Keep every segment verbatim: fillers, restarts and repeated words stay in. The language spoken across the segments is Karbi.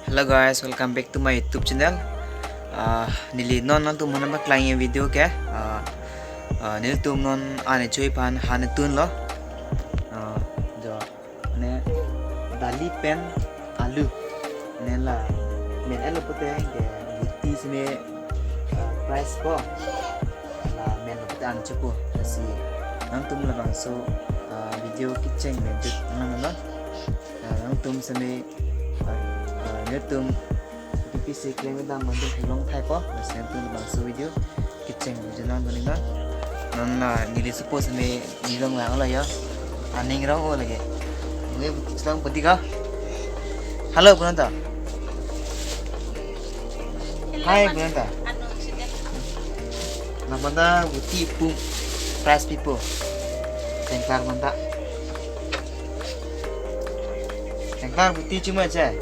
Hello guys, welcome back to my YouTube channel. Ah, neli non nangtum aphan nangpaklangji video ke, ah, ah, nelitum non an-e choi aphan han tunlo. Ah, jo ne dali pen alu. Ne la men-etlo pute ke buti seme, ah, price po. La menlo pute an-e chopo. Lasi nangtum labangso, ah, video kecheng pen jut nang non. Ah, nangtum seme, ah, ah, nelitum P P C klem dam mandung long thai po, lasi nangtum labangso video kecheng video nang doning non. Non la neli suppose me neli long lang lo ya. Aning rong o lagi. Nge selang pati ka? Hello, Gunanta. Hi, Gunanta. Nang manda buti pum price pipo. Sengkar manda. Sengkar buti cuma aja.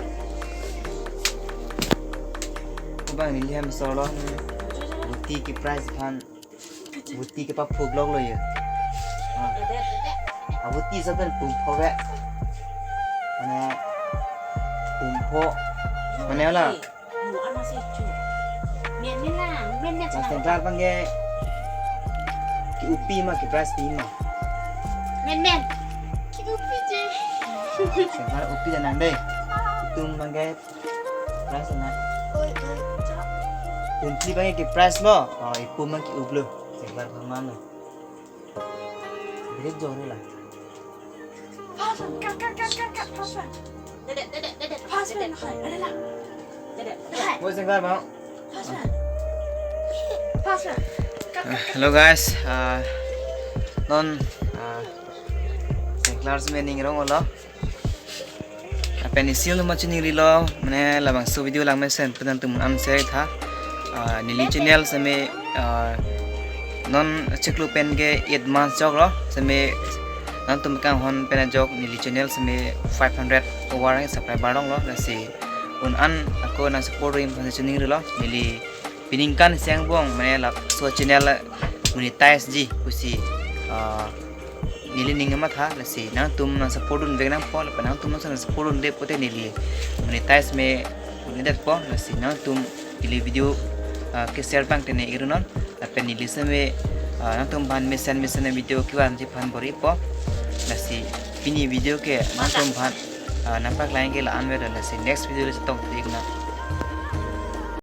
Abang neli hem solo buti ke price aphan, buti ke pa phublok lo ya. Ah. Ah, buti sa kan pumpho be. Mane pumpho. Mane la. Mas Sengkar abang ke ke upi ma ke price pi ma. Men men. Ke upi je. Sengkar upi dan nang dei. Itum abang ke price na. Oi, oi, cok. Kunti abang ke price lo. Oh, ipu abang ke uplo. Sengkar abang mana? Bilik jong ni la. Fast, cut, cut, cut, cut, cut, fast, fast. Dede, dede, dede. Fast, fast, hai, ada lah. Dede. Hai. Bo Sengkar abang. Fast, fast. Fast, fast. Cut, cut, cut. Hello guys, ah, non, ah, Sengkar seme ning rong lo. Lapen isi lo ma chini rilo, mane labangso video lang mesen pen nangtum an share tha. Ah, neli channel seme, ah, non chiklo pen ke eight months chok lo, seme nangtum kanghon pen ajok neli channel seme five hundred over subscriber long lo, lasi un an ako nang support rim phan chini rilo, neli piningkan siang bong mane labangso channel monetize ji pusi, ah, neli ning matha, lasi nangtum nang support un vek nangpo, lapen nangtum nang support un de pute neli monetize me un-edetpo, lasi nangtum neli video, ah, ke share abang tene irunon, lapen neli seme, ah, nangtum aphan mesen mesen video kevan ji aphan bor-ipo, lasi pini video ke nangtum aphan, ah, nangpaklang ke la-an me do, lasi next video le chetong tik na.